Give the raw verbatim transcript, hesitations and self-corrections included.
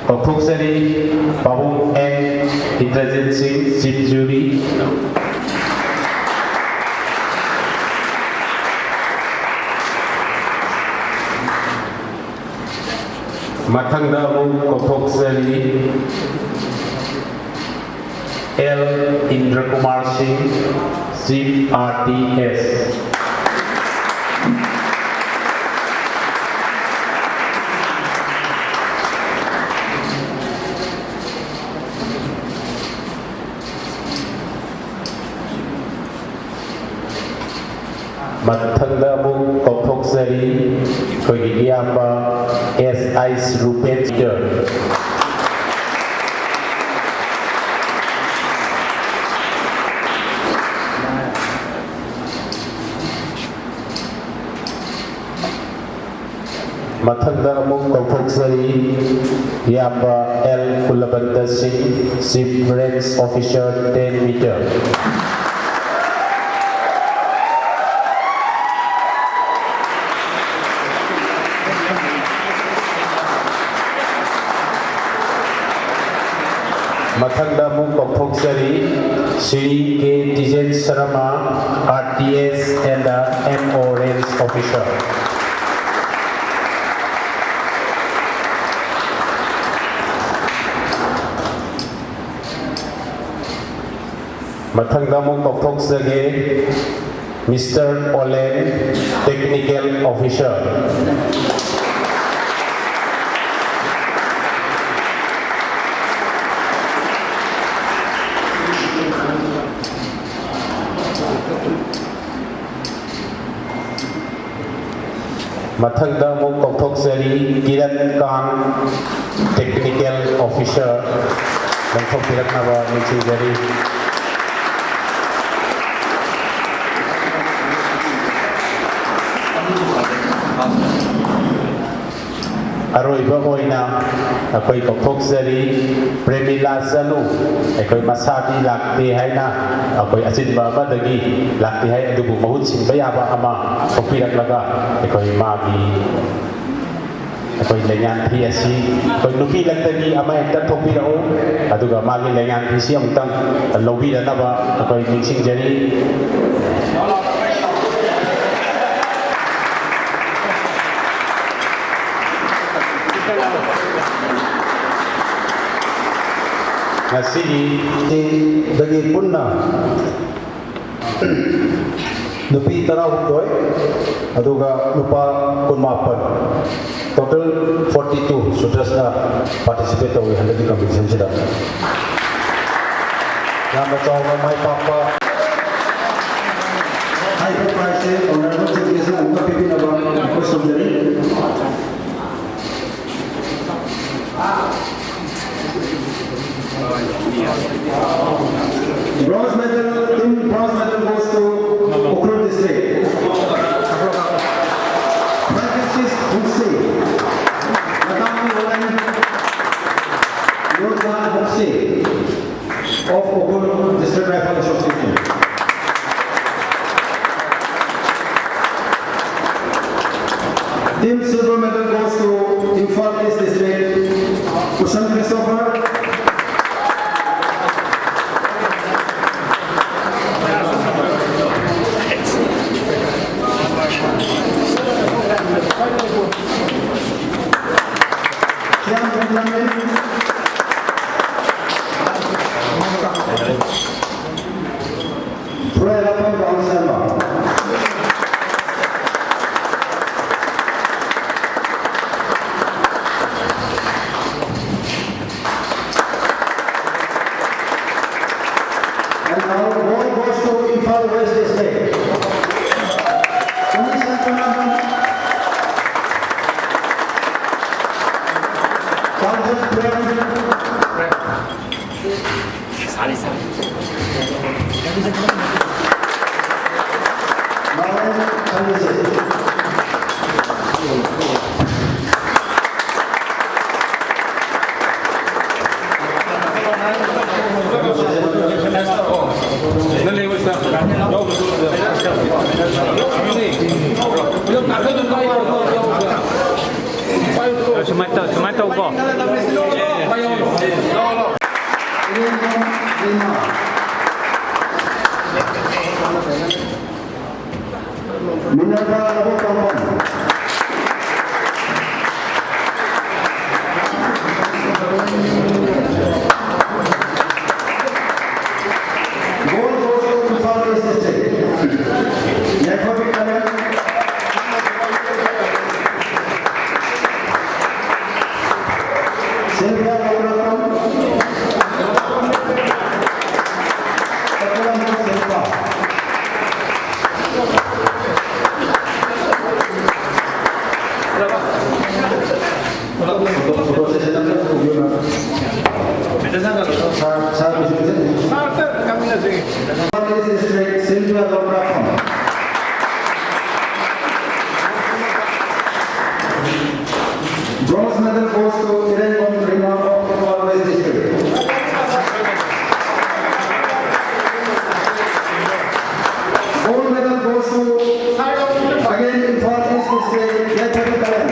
ꯀꯧꯊꯣꯛꯆꯔꯤ ꯄꯥꯕꯨꯡ ꯑꯦꯟ ꯏꯟꯗ꯭ꯔꯖꯤꯠ ꯁꯤꯡ, Chief Jury꯫ ꯃꯊꯪꯗ ꯑꯃꯨꯛ ꯀꯧꯊꯣꯛꯆꯔꯤ ꯑꯦꯜ ꯏꯟꯗ꯭ꯔꯀꯨꯃꯥꯔ ꯁꯤꯡ, Chief R T S꯫ ꯃꯊꯪꯗ ꯑꯃꯨꯛ ꯀꯧꯊꯣꯛꯆꯔꯤ ꯑꯩꯈꯣꯏꯒꯤ ꯏꯌꯥꯝꯕ ꯑꯦꯁ ꯑꯥꯏ ꯔꯨꯄꯦꯟꯗ꯭ꯔ꯫ ꯃꯊꯪꯗ ꯑꯃꯨꯛ ꯀꯧꯊꯣꯛꯆꯔꯤ ꯏꯌꯥꯝꯕ ꯑꯦꯜ ꯀꯨꯂꯕꯟꯗ ꯁꯤꯡ, Chief Range Officer, ten meter꯫ ꯃꯊꯪꯗ ꯑꯃꯨꯛ ꯀꯧꯊꯣꯛꯆꯔꯤ ꯁ꯭ꯔꯤ ꯀꯦ ꯇꯤꯖꯦꯟ Sharma, R T S and M O Range Officer꯫ ꯃꯊꯪꯗ ꯑꯃꯨꯛ ꯀꯧꯊꯣꯛꯆꯒꯦ ꯃꯤꯁꯇꯔ ꯑꯣꯂꯦꯟ, Technical Officer꯫ ꯃꯊꯪꯗ ꯑꯃꯨꯛ ꯀꯧꯊꯣꯛꯆꯔꯤ ꯀꯤꯔꯟ ꯀꯥꯟ, Technical Officer, ꯂꯦꯡꯊꯣꯛꯄꯤꯔꯛꯅꯕ ꯅꯤꯡꯁꯤꯡꯖꯔꯤ꯫ ꯑꯔꯣꯏꯕ ꯑꯣꯏꯅ ꯑꯩꯈꯣꯏ ꯀꯧꯊꯣꯛꯆꯔꯤ ꯄ꯭ꯔꯦꯃꯤꯂꯥ ꯆꯅꯨ, ꯑꯩꯈꯣꯏ ꯃꯁꯥꯗꯤ ꯂꯥꯛꯇꯦ ꯍꯥꯏꯅ ꯑꯩꯈꯣꯏ ꯑꯆꯤꯟꯕ ꯑꯃꯗꯒꯤ ꯂꯥꯛꯇꯦ ꯍꯥꯏ, ꯑꯗꯨꯕꯨ ꯃꯍꯨꯠ ꯁꯤꯟꯕ ꯌꯥꯕ ꯑꯃ ꯊꯣꯛꯄꯤꯔꯛꯂꯒ ꯑꯩꯈꯣꯏ ꯃꯥꯒꯤ ꯑꯩꯈꯣꯏ ꯂꯩꯉꯥꯛ ꯐꯤ ꯑꯁꯤ ꯑꯩꯈꯣꯏ ꯅꯨꯄꯤ ꯂꯛꯇꯒꯤ ꯑꯃ ꯍꯦꯛꯇ ꯊꯣꯛꯄꯤꯔꯛꯎ, ꯑꯗꯨꯒ ꯃꯥꯒꯤ ꯂꯩꯉꯥꯛ ꯐꯤꯁꯤ ꯑꯃꯨꯛꯇꯪ ꯂꯧꯕꯤꯔꯅꯕ ꯑꯩꯈꯣꯏ ꯅꯤꯡꯁꯤꯡꯖꯔꯤ꯫ ꯉꯁꯤꯒꯤ ꯗꯒꯤ ꯄꯨꯟꯅ ꯅꯨꯄꯤ ꯇꯔꯥꯍꯨꯝꯗꯣꯏ, ꯑꯗꯨꯒ ꯅꯨꯄꯥ ꯀꯨꯟꯃꯥꯄꯟ, total forty two shooters ꯅ participate ꯇꯧꯏ ꯍꯟꯗꯛꯀꯤ competition ꯁꯤꯗ꯫ ꯌꯥꯝꯅ ꯆꯥꯎꯅ ꯃꯥꯏ ꯄꯥꯛꯄ꯫ ꯍꯥꯏꯔꯤꯕ prize ꯁꯦ honourable chief guest ꯅ ꯑꯃꯨꯛꯀ ꯄꯤꯕꯤꯅꯕ request ꯇꯧꯖꯔꯤ꯫ Bronze medal, team bronze medal goes to Ukhrul district. Francis Hungse, Natami Walan, Nurjan Hungse of Ukhrul District Rifle Association. Team silver medal goes to Imphal East District, Kushan Christopher. Siam Benjamin. Purelapam Ram Sharma. And now ball goes to Imphal West District. Unis Santanabang. Target Prem. ꯁꯨꯃꯥꯏꯅ ꯇꯧ, ꯁꯨꯃꯥꯏꯅ ꯇꯧꯀꯣ꯫ Minerva Abokamon. Gold goes to Imphal East District. Yakobi Kalen. Sylvia Lograton. Sylvia. Sylvia Lograton. Bronze medal goes to Irengom Rima of Imphal West District. Gold medal goes to, again, Imphal East District, Yachabi Kalen.